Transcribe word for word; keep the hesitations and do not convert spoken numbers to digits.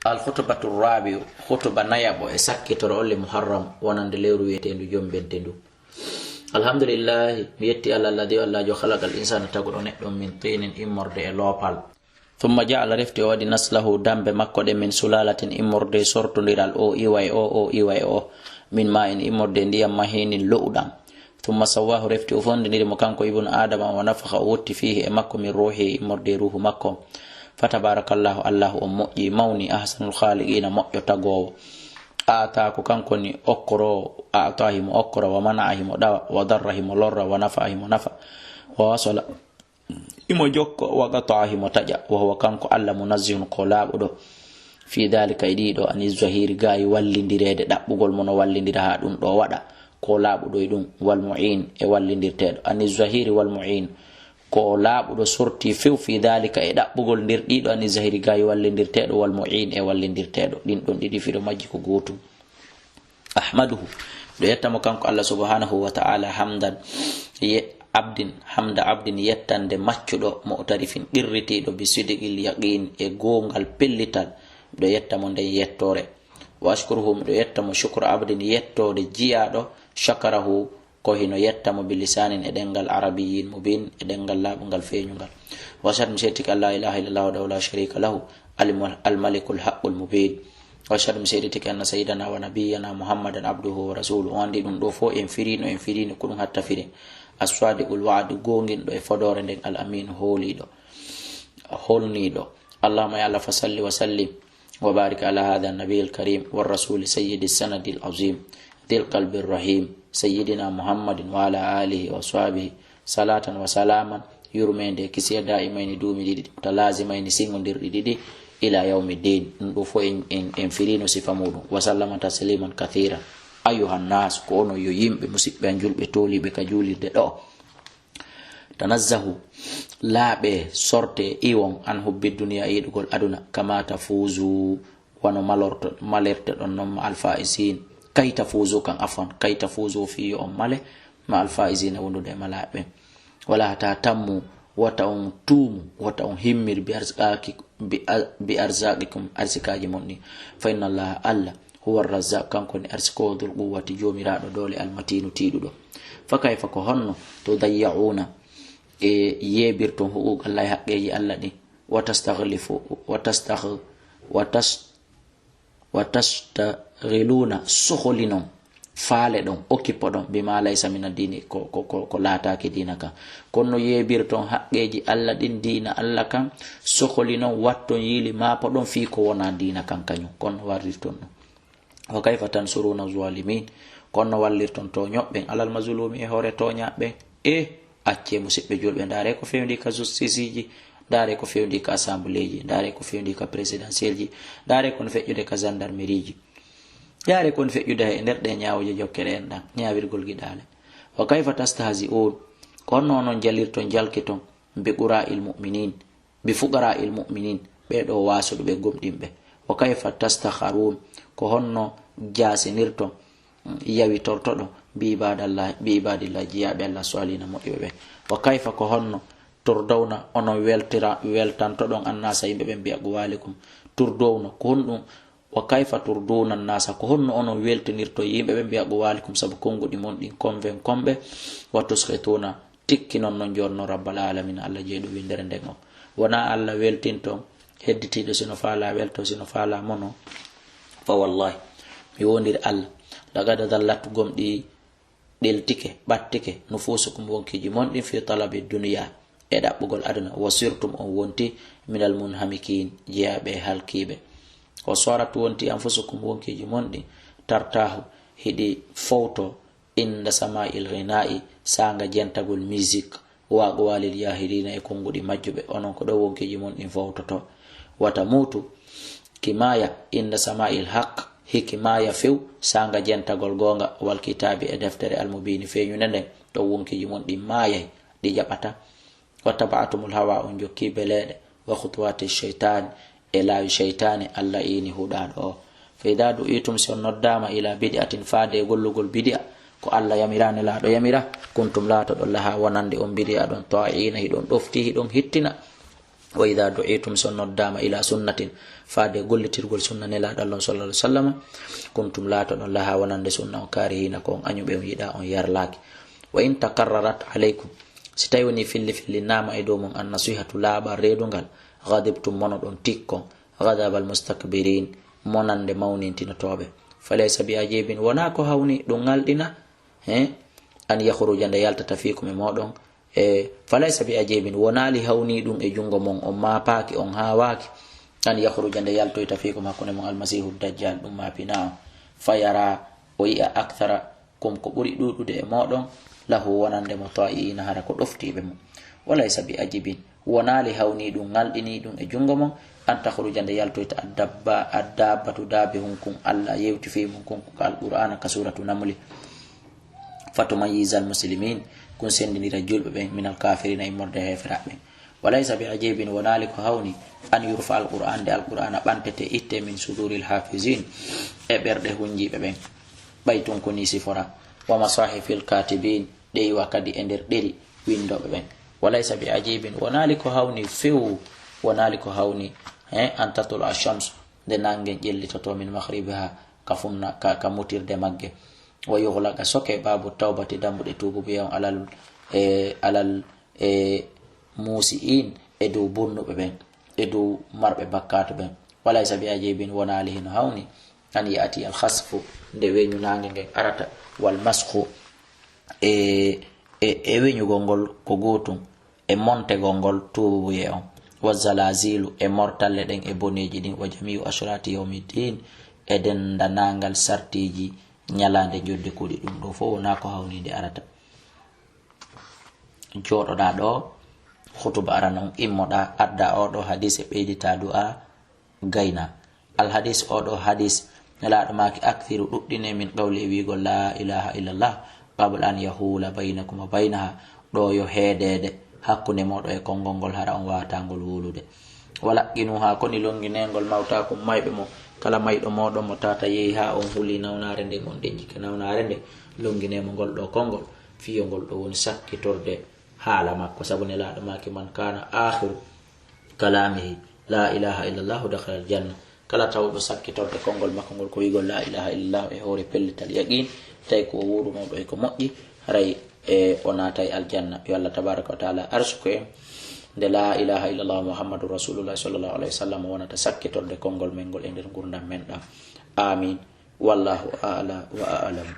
Al khutbatu rabi'u, khutba nayaɓo e sakkitoro olle Muharram, wonande lewru wi'eteendu jommbente ndu. Alhamdulillahi, mi yetti Allah, alladhi, o Allaajo, khalaqal insana, taguɗo neɗɗo, min tinin, immorde e loopal. Thumma ja'ala, refti o waɗi, naslahu, dambe makko ɗen, min sulalatin, immorde sortondiral, o iwa e o, o iwa e o, min ma'in, immorde e ndiyam, mahinin, lo'uɗam. Thumma sawwahu, refti o fondindiri mo kanko ibnu Adama, wa nafakha, o wotti, fihi, e makko, min ruhi, immorde e ruhu makko. Fa tabarakallahu, Allahu on moƴƴi, mawni, ahsanul khaliqina, moƴƴo tagoowo. A'ta, ko kanko ni okkoroowo, a'ta, himo okkora, wa mana'a, himo ɗawa, wa darra, himo lorra, wa nafa'a, himo nafa, wa wasala, himo jokko, wa qata'a, himo taƴa, wa huwa, kanko Allah, munazzihun, ko laaɓuɗo, fi dhalika, e ɗiɗo, ani zahiri, gaayi wallindireede, ɗaɓɓugol mo no wallindira haa ɗum ɗo waɗa, ko laaɓuɗo e ɗum, wal mu'in, e wallindirteeɗo, ani zahiri wal mu'in, ko laaɓuɗo sorti few, fi dhalika, e ɗaɓɓugol nder ɗiɗo, ani zahiri, gaayi wallindirteeɗo, wal mu'in, e wallindirteeɗo, ɗin ɗon ɗiɗi firo majji ko gootum. Ahmaduhu, miɗo yetta mo kanko Allah subhanahu wa ta'ala, hamdan, ye-, abdin, hamda abdin, yettande maccuɗo, mu'tarifin, qirritiiɗo, bi sidiqil yaqin, e goongal pellital, miɗo yetta mo nden yettoore. Wa ashkuruhu, miɗo yetta mo, shukra abdin, yettoode jiyaaɗo, shakarahu, ko hino yetta mo, bi lisanin, e ɗemngal, arabiyyin mubin, e ɗemngal laaɓungal feeñungal. Wa ashhadu, mi seeditike, an la ilaha illallah wahdahu la sharika lahu, al-, al-malikul haqqul mubin. Wa ashhadu, mi seeditike, anna sayyidana wa nabiyyana Muhammadan abduhu wa rasuluhu. On anndi ɗum ɗo fof en firino, en firino ko ɗum hatta firen. As-sadiqul wa'du, goonginɗo e fodoore nden, al-amin, hooliiɗo, holniiɗo. Allahumma, ya Allah, fa salli wa sallim wa barik ala hadha an-nabiyil karim wa rasuli sayyidi sanadil azim, dhil qalbir rahim, sayyidina Muhammadin wa ala alihi wa sahbihi, salatan wa salaman, yurmeende, kisiya, daimayni, duumiiɗi ɗiɗi, mutalazimayni, singondirɗi ɗiɗi, ila yawmi din. Ɗum ɗo fof en, en, en firino sifa muɗum. Wa sallama tasliman kathira. Ayyuhan nas, ko onon yo yimɓe, musiɓɓe an julɓe, tooliiɓe ka juulirde ɗo. Tanazzahu, laaɓe, sorte, iwon, an hubbi duniya, yiɗugol aduna, kama tafuzu, wano malorto-, malirte ɗon non, ma alfaisin. Kay tafuzu kan, afwan, kay tafuzu, fii yo on male, ma alfaisin, wondude e malaaɓe. Wala ta tammu, wata on tuumu, wata on himmir, bi arzaki-, bi a-, bi arzaqikum, arsikaaji mon ɗin. Fa inna Allaha, Allah, huwa razzaq, kanko ni arsikoowo, dhul quwwati, joomiraaɗo doole, almatinu, tiiɗuɗo. Fa kayfa, ko honno, tudayya'una, e yeebirton huquuqallahi, haqqeeji Allah ɗin, wa tastakhlifu, wa tastakh-, wa tas-, wa tastaghiluna, soholinon, faale ɗon, okipo ɗon, bima laysa min ad-dini, ko, ko, ko, ko laataaki diina kan. Kono no yeebirton haqqeeji Allah ɗin, diina Allah kan, soholinon, watton yiili maapo ɗon fii ko wonaa diina kan kañum. Kono no warrirton ɗum. Wa kayfa tansuruna zalimin? Kono no wallirton tooñoɓɓen alal mazlumi, e hoore tooñaaɓe? E accee, musiɓɓe julɓe, ndaaree ko fewndi ka justiceji, ndaaree ko fewndi ka assembleeji, ndaaree ko fewndi ka présidentielleji, ndaaree ko no feƴƴude ka gendarmerieji, ndaaree ko no feƴƴude e nder ɗe ñaawooje jokkere en ɗan, ñaawirgol giɗaale. Wa kayfa tastahzi'un? Ko honno onon jalirton, jalkiton, bi qura'il mu'minin, bi fuqara'il mu'minin, ɓee ɗoo waasuɓe ɓe gomɗinɓe. Wa kayfa tastakharun? Ko honno jaasinirton, yawitortoɗon, bi ibadallah, bi ibadillah, jiyaaɓe Allah, salihina, moƴƴuɓe ɓe? Wa kayfa, ko honno, turdawna, onon weltira, weltantoɗon, annasa, yimɓe ɓen, bi aqwalikum, turdawna, ko honɗum, wa kayfa turduna annasa, ko honno onon weltinirto yimɓe ɓen, bi aqwalikum, sabu konnguɗi mon ɗin, konven konɓe, wa tuskhituna, tikki non non jonno rabbal alamin, Allah jeyɗo winndere nden on. Wonaa Allah weltinto hedditiiɗo sino faalaa welto, sino faalaa mono. Fa wallahi, mi wondiri Allah, laqad dallat, gomɗii ɗeltike, ɓattike, nufusukum, wonkiiji mon ɗin, fi talabi dunya, e ɗaɓɓugol aduna, wa sirtum, on wonti, minal munhamikin, jeyaaɓe e halkiiɓe. Wa sarat, wonti, anfusukum, wonkiiji mon ɗin, tartahu, hiɗi fowto, inda sama'il ghina'i, saanga jentagol musique, wa aqwalil jahilina, e konnguɗi majjuɓe, onon ko ɗo wonkiiji mon ɗin fowtoto. Wa tamutu, ki maaya, inda sama'il haq, hiki maaya few, saanga jentagol goonga, wal kitabi, e deftere almubini feeñunde nden, ɗo wonkiiji mon ɗin maayay, ɗi jaɓata. Wattaba'tumul hawa, on jokki beleeɗe, wa khutuwati shaytan, e laawi shaytaani, Allah iini huɗaaɗo o. Fa idha du'itum, si on noddaama, ila bid'atin, faade e gollugol bidi'a, ko Allah yamira, Nelaaɗo yamira, kuntum, laatoɗon, laha, wonande on bidi'a ɗon, ta'iina, hiɗon ɗofti, hiɗon hittina. Wa idha du'itum, so noddaama, ila sunnatin, faade gollitirgol sunna Nelaaɗo Allah on sallallahu alaihi wasallam, kuntum, laatoɗon, laha, wonande sunna on, karihina, ko on añuɓe, on yiɗa, on yarlaaki. Wa in takarrarat alaykum, si tawi woni filli filli naama e dow mon, an nasihatu, laaɓal reedungal, ghadibtum, monoɗon tikkon, ghadabal mustakbirin, monande mawnintinotooɓe. Falaysa bi ajibin, wonaa ko hawni ɗum ŋalɗina, he, an yakhruja, nde yaltata, fiikum, e mooɗon, e falaysa bi ajibin, wonaali hawni ɗum e junngo mon, on maapaaki, on haawaaki, an yakhruja, nde yaltoyta, fiikum, hakkunde mon, almasihu dajjal, ɗum maapina on, fayara, o yi'a, akthara kum, ko ɓuri ɗuuɗude e mooɗon, lahu, wonande mo, ta'iina, hara ko ɗoftiiɓe mo. Walaysa bi ajibin, wonaali hawni ɗum, ŋalɗini ɗum e junngo mon, an takhruja, nde yaltoyta, addabba, addabbatu, daabe hun kun Allah yewti fii mun kun, ko alqur'aana ka suuratu Namli. Fatumayyiza almuslimin, kun senndindira julɓe ɓen, minal kafirina, immorde e heeferaaɓe ɓen. Walaysa bi ajibin, wonaali ko hawni, an yurfa alqur'an, nde alqur'aana ɓantete, itte, min suduril hafizin, e ɓerɗe hunjiiɓe ɓen. Ɓay tun ko nii sifora. Wa masahifil katibin, ɗe iwa kadi e nder ɗeri winndooɓe ɓen. Walaysa bi ajibin, wonaali ko hawni few, wonaali ko hawni, he, an tatlu'a shams, nde naange ƴellitoto, min maghribiha, ka funna, ka, ka mutirde magge. Wa yughlaqa, soke, babu tawbati, dambuɗe tuububuye on, alal, e, alal, e, musi'in, e dow bonnuɓe ɓen, e dow marɓe bakkaatu ɓen. Walaysa bi ajibin, wonaali hino hawni, an ya'ti al khasfu, nde weñu naange ngen arata, wal maskhu, e, e, e weñugol ngol ko gootun, e montegol ngol tuububuye on, wa zalazilu, e mortalle ɗen, e boneeji ɗin, wa jami'u ashrati yawmiddin, e denndaangal sartiiji ñalaande jodde kuuɗi. Ɗum ɗoo fof wonaa ko hawni nde arata. Jooɗoɗaa ɗoo, khutuba arano on, immoɗaa, adda oo ɗoo hadis e ɓeyditaa du'a, gayna. Al hadis, oo ɗoo hadis, Nelaaɗo maaki, akthiru, ɗuɗɗine, min qawli, e wi'ugol, la ilaha illallah, qabla an yahula baynakum wa baynaha, ɗoo yo heedeede hakkunde mooɗon e konngol ngol, hara on waawataa ngol wulude. Wa laqqinuha, koni lonngineengol, mawtakum, mayɓe mon, kala mayɗo mooɗon mo tata yehi haa on huli nawnaare nden, on deƴƴike nawnaare nden, lonnginee mo ngol ɗoo konngol, fii yo ngol ɗoo woni sakkitorde haala makko, sabu Nelaaɗo maaki, man kana akhiru kalamihi la ilaha illallahu dakhala aljanna. Kala tawɗo sakkitorde konngol makko ngol ko wi'ugol la ilaha illallah e hoore pellital yaqin, tawi ko o wuurunooɗo e ko moƴƴi, haray, e, o naatay aljanna. Yo Allah tabaraka wa taala arsuku en nde la ilaha illallah Muhammadu Rasulullah sallallahu alaihi wasallam wonata sakkitorde konngol men ngol e nder ngurdam men ɗam. Amin. Wallahu a'la wa a'lam.